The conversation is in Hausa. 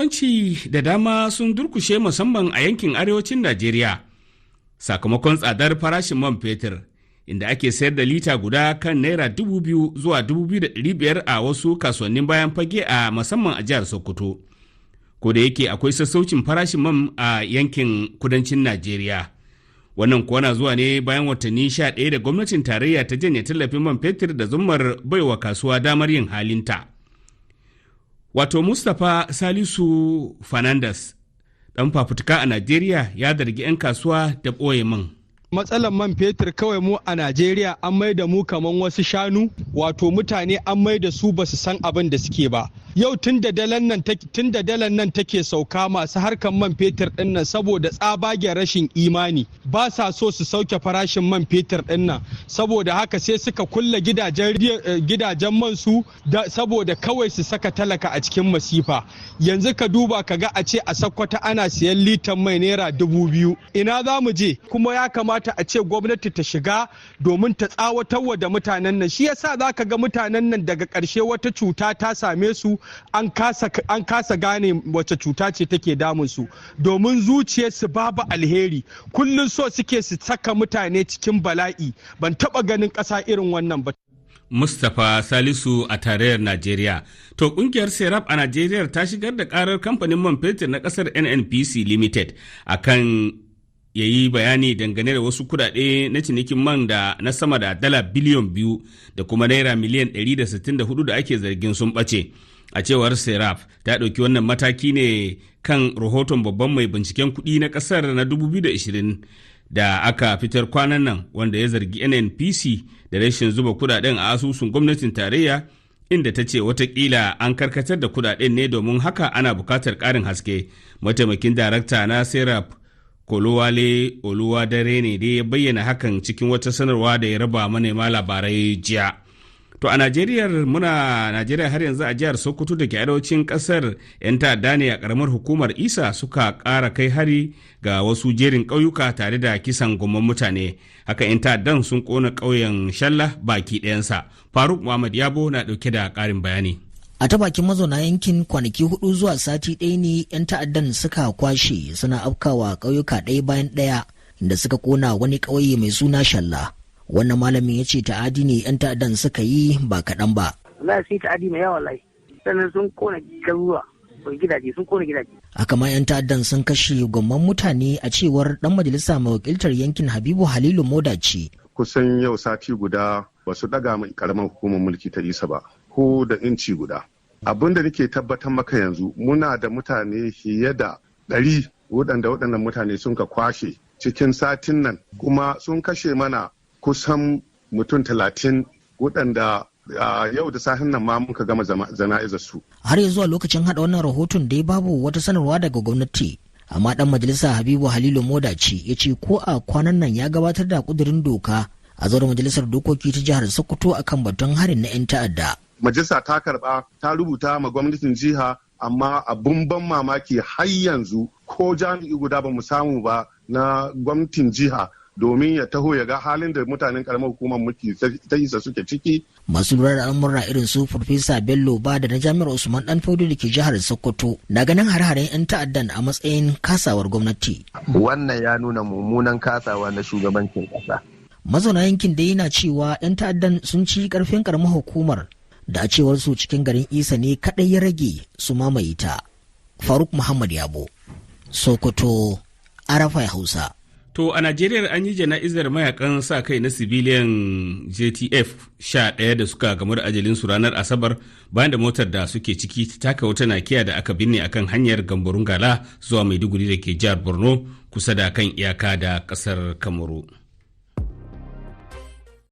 Kasuwanci da dama sun durkushe, musamman a yankin arewacin Najeriya, sakamakon tsadar farashin man fetur, inda ake sayar da lita guda kan naira 2,000 zuwa 2,500 a wasu kasuwannin bayan fage, a musamman a jihar Sokoto. Ko da yake akwai sassaucin farashin man a yankin kudancin Najeriya. Wannan kuwa na zuwa ne bayan watanni 11 da gwamnatin tarayya ta janye tallafin man fetur da zummar baiwa kasuwa damar yin halinta. Wato Mustapha Salisu Fernandes, ɗan fafutuka a Najeriya, ya zargi 'yan kasuwa da ɓoye man. Matsalar man fetur kawai, mu a Najeriya an mai da mu kaman wasu shanu, wato mutane an mai da su basu san abin da suke ba. Yau tun da dalan nan take sauka, masu harkan man fetur din nan, saboda tsabagen rashin imani, ba sa so su sauke farashin man fetur din nan. Saboda haka sai suka kulle gidajen man su, saboda kawai su saka talaka a cikin masifa. Yanzu ka duba ka ga, a ce a Sakkwata ana siyan litan mai naira 2,000, ina za mu je? Kuma ya kamata a ce gwamnati ta shiga domin ta tsawatarwa da mutanen nan. Shi yasa za ka ga mutanen nan daga ƙarshe wata cuta ta same su, an kasa gane wace cuta ce take damun su, domin zuciyarsu babu alheri. Kullum so suke su saka mutane cikin bala'i. Ban taba ganin ƙasa irin wannan ba. Mustapha Salisu a tarayyar Najeriya. To, kungiyar Serap a Najeriya ta shigar da karar kamfanin man fetur na kasar NNPC Limited akan ya yi bayani dangane da wasu kudade na cinikin man da na sama da dala biliyon 2 da kuma naira miliyan 164 da ake zargin sun ɓace. A cewar Serap, ta ɗauki wannan mataki ne kan rahoton babban mai binciken kuɗi na ƙasar na 2020 da aka fitar kwanan nan, wanda ya zargi NNPC da rashin zuba kudaden a asusun gwamnatin tarayya, inda ta ce watakila an karkatar da kudaden ne, domin haka ana bukatar ƙarin haske. Mataimakin darakta na Serap, Kolawole Oluwadare, ne da ya bayyana hakan cikin wata sanarwa da ya raba manema labarai jiya. To, a Najeriya, muna Najeriya har yanzu, a jihar Sokoto da ke arewacin kasar, 'yan ta'adda ne a karamar hukumar Isa suka ƙara kai hari ga wasu jerin ƙauyuka tare da kisan gomman mutane. Haka 'yan ta'addan sun ƙona ƙauyen Shalla baki ɗayansa. Faruk Muhammad Yabo na ɗauke da ƙarin bayani. A ta bakin mazauna yankin, kwanaki 4 zuwa sati ɗaya ne 'yan ta'addan suka kwashe suna afkawa ƙauyuka ɗaya bayan ɗaya, da suka kona wani ƙauye mai suna Shalla. Wannan malamin ya ce ta'adi ne 'yan ta'addan suka yi ba kaɗan ba. Wallahi sun yi ta'adi mai yawa wallahi. Sannan sun kona garuruwa, gidaje, sun kona gidaje. Haka ma 'yan ta'addan sun kashe gwamman mutane, a cewar dan majalisa mai wakiltar yankin, Habibu Halilu Modaci. Kusan yau sati guda ba su daga mai karamar hukumar mulki ta Isa ba, ko da inci guda. Abin da nake tabbatar maka yanzu, muna da mutane fiye da 100 waɗanda waɗannan mutane sun ka kwashe cikin satin nan, kuma sun kashe mana kusan mutum 30 waɗanda yau da sahin nan ma muka gama jana'izar su. Har ya zuwa lokacin haɗa wannan rahoton dai, babu wata sanarwa daga gwamnati. Amma ɗan majalisa Habibu Halilu Modaci ya ce ko a kwanan nan ya gabatar da ƙudurin doka a zauren majalisar dokoki ta jihar Sokoto akan batun harin na 'yan ta'adda. Majalisa ta karɓa, ta rubuta ma gwamnatin jiha, amma abun ban mamaki, har yanzu ko jami'i guda ba mu samu ba na gwamnatin jiha domin ya taho ya ga halin da mutanen karamar hukumar mulki ta Isa suke ciki. Masu lura da al'amura irin su Farfesa Bello ba da na Jami'ar Usman Dan Fodio da ke jihar Sokoto na ganin hare-haren 'yan ta'addan a matsayin kasawar gwamnati. Wannan ya nuna mummunan kasawa na shugabancin kasa. Mazauna yankin dai yana cewa 'yan ta'addan sun ci karfin karamar hukumar da a cewar su cikin garin Isa ne kadai ya rage su mamaye ta. Faruk Muhammad Yabo, Sokoto, RFI Hausa. To, a Najeriya an yi jana'izar mayakan sa kai na civilian JTF 11 da suka gamu da ajalinsu ranar Asabar, bayan da motar da suke ciki ta taka wata nakiya da aka binne akan hanyar Gamborun Gala zuwa Maiduguri da ke jihar Borno, kusa da kan iyaka da kasar Kamaru.